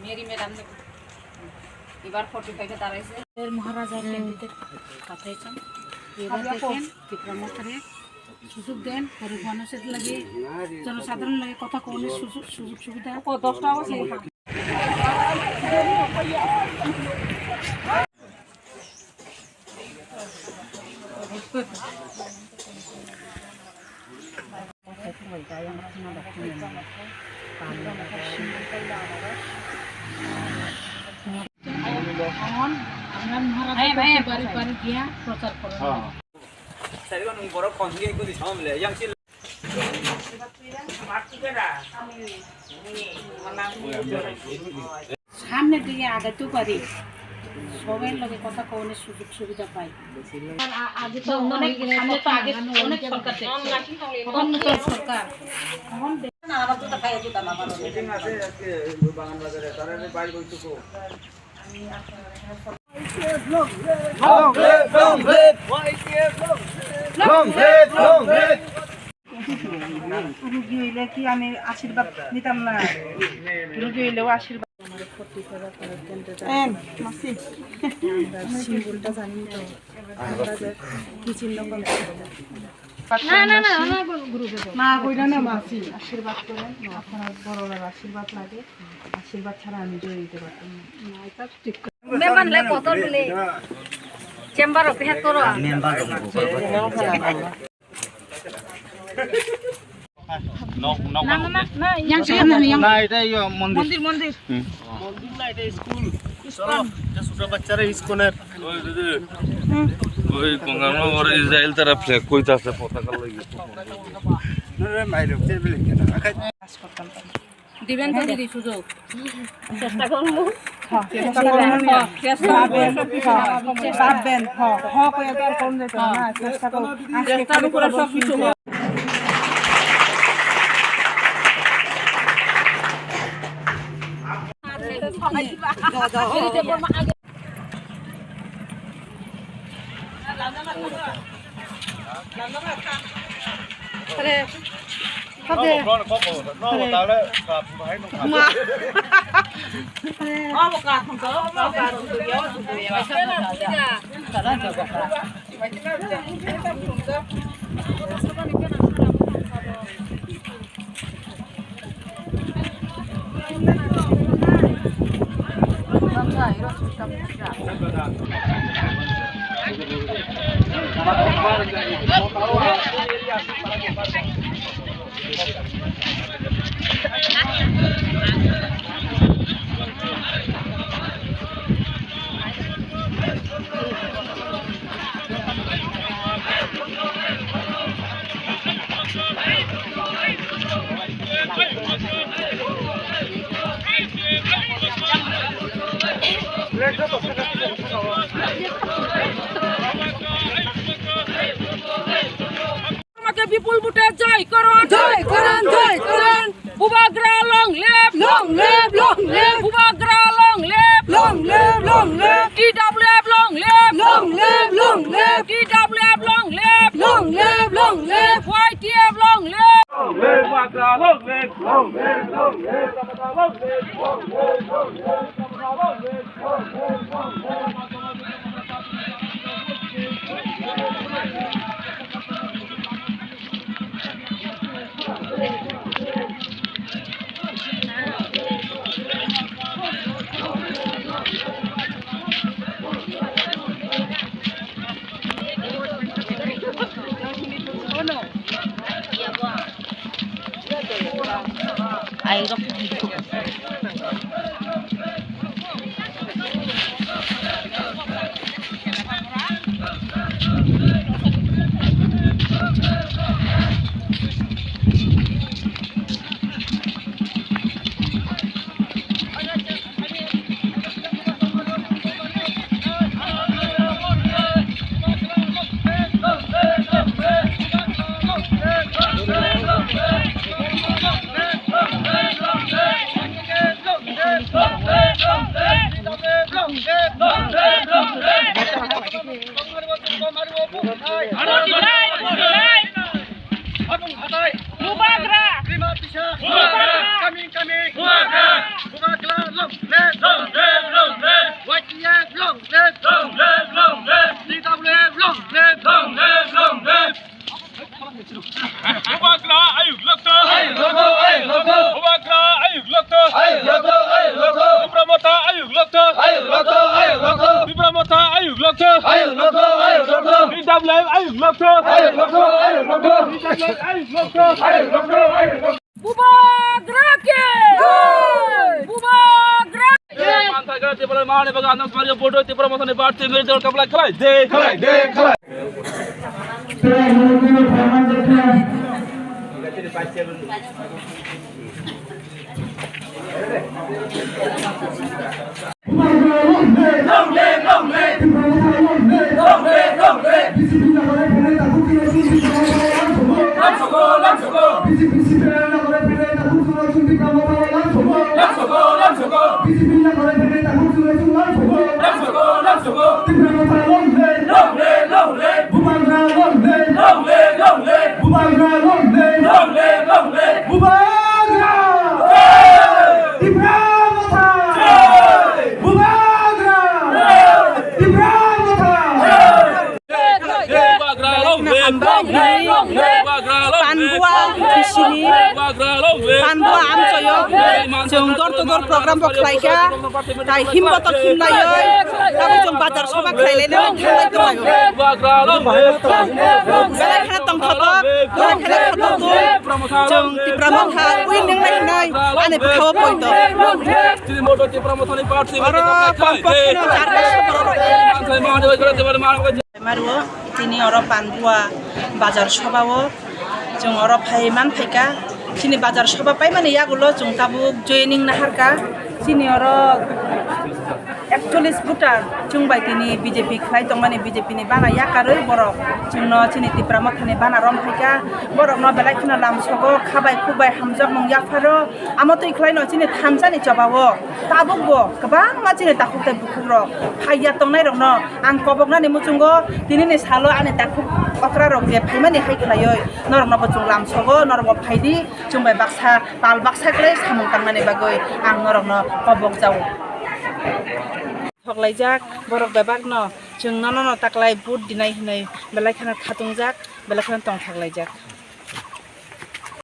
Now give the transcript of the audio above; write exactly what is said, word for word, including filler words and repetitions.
Mary madam ne এবার ফর্টি ফাইভে দাঁড়াইছে। এর মহারাজা ক্যান্ডিডেট পাঠাইছেন। এবার দেখেন বিক্রম করে সুযোগ দেন, গরিব মানুষের লাগে, জনসাধারণ লাগে কথা কওয়ানোর সুযোগ, সুযোগ সুবিধা। ও দশটা অবশ্যই। এখন আপনার মহারাজের কাছে বাড়ি বাড়ি গিয়া প্রচার করুন। সামনের দিকে আগাইতেও পারি, সবার লগে কথা কওয়ানোর সুযোগ সুবিধা পাই। আর আ-, আগে তো অনেক, সামনে তো আগে অনেক সরকার দেখছে, অন্য সরকার। এখন দেখ-, না, আমার দুটো খাইয়ে দিতাম, আমার মিটিং আছে আজকে বাগান বাজারে, তারা বাইরে বৈঠক। Long live, long live! Long live, long live! রুগী হইলে কি আমি আশীর্বাদ নিতাম না? রুগী হইলেও আশীর্বাদ। এন, মাসি। আমরা সিম্বলটা জানি তো। আমরা যে কি চিহ্ন বলে? না, না, না, না, গুরু দেব। না, কইরা না, মাসি। আশীর্বাদ করেন। আপনার বড়রার আশীর্বাদ লাগে। আশীর্বাদ ছাড়া আমি জয়ী হইতে পারতাম না। না, এটা ঠিক। মেম্বার লে কত বলে? চেম্বার অফ হেড করো। মেম্বার অফ হেড করো। না, না, না, ইয়াং সে না, ইয়াং। না, এটা ইয়ে মন্দির। মন্দির, মন্দির। হুম। মন্দির না, এটা স্কুল। স্কুল। চলো, এটা ছোট বাচ্চারা স্কুলের। ওই দিদি, ওই গঙ্গানগর ইসরায়েল তারা ফ্ল্যাগ কইতাছে পতাকা লইয়া। না, না, মাইরে, টেবিলে কেন? দিবেন তো দিদি সুযোগ। চেষ্টা করবো। হ্যাঁ, চেষ্টা করবো। হ্যাঁ, চেষ্টা করবো। ভাববেন, হ্যাঁ, হ্যাঁ, কইয়া তো আর কম যেত না, চেষ্টা করবো। আজকে চেষ্টার উপরে সব কিছু হয়। আমাকে বিপুল ভোটে জয় করুন। জয় করুন, জয় করুন। বুবাগ্রা long live। Long live, long live। বুবাগ্রা long live। Long live, long live। টিডাব্লিউএফ long live। Long live, long live। টিডাব্লিউএফ long live। Long live, long live। YTF long live। Long live, Bubagra long live। Long live, long live। Bubagra long live। Long live, long live। Bubagra long live। Bubagra! Bubagra! Bubagra! Bubagra! Bubagra! Long live! Long live! Long live! Y T F long live! Long live! Long live! T W F long live! Long live! Long live! Bubagra ayuk lokto. Ayuk lokto, ayuk lokto. Bubagra ayuk lokto. Ayuk lokto, ayuk lokto. Tipra Motha ayuk lokto. Ayuk lokto, ayuk lokto. Tipra Motha ayuk lokto. Ayuk lokto, ayuk lokto. T W F ayuk lokto. Ayuk lokto, ayuk lokto. T W F ayuk lokto. Ayuk lokto, ayuk lokto. Bubagra ke! Jai! Bubagra! Manthagara Tripura mane baga anam smario bodo Tipra Mothani party meri dol kapla khalai de. Khalai de, khalai. Long live, long live. Long live, long live. Long live, long live. Lamsogo, lamsogo. Lamsogo, lamsogo. Lamsogo, lamsogo. Long live, long live. Long live, long live. Long live, long live. Long live, long live. Long live, long live. Bubagra! Jai! Tipra Motha! Jai! Bubagra! Jai! Tipra Motha! Jai! Bubagra long live! Bubagra long live! Bubagra long live! Panbua bisini, Bubagra long live! Panbua amchoyo, chwng door to door program bo khlaikha. Tai himbo to himlaioi, tabo chwng bazar soba khlailainani thanglai tonglaio. Belai kheno tongthotok, belai kheno khotokthok, chwng Tipra Motha winning nai hinwi ani bwkhao poito. Oro Pampok kheno charkha soborok. Mario, tini oro Panbua bazar soba o. Chwng oro phai man phaikha, chini bazar soba paimani yagulo chwng tabuk joining naharkha. Chini oro ekchollis voter chwng bai tini B J P khlai tongmani, B J P ni bana yakarwi borok chwngno chini Tipra Mothani bana rom phaikha. Borokno belai kheno lamsogo khabai khukbai hamjakmung yapharo. Amo twi khlaino chini thansani chobao tabukbo kwbangma chini takhuk tei bukhukrok phaiya tongnairokno ang koboknani muchungo tinini salo ani takhuk okrarok je phaimani hai khlaioi norokno bo chwng lamsogo, norokbo phaidi, chwng bai baksa tal baksa khlai samung tangnani bagwi ang norokno kobok jao. Thoklaijak borok bebakno chwng nono taklai vote dinai hinwi belai kheno khatungjak, belai kheno tongthoklaijak.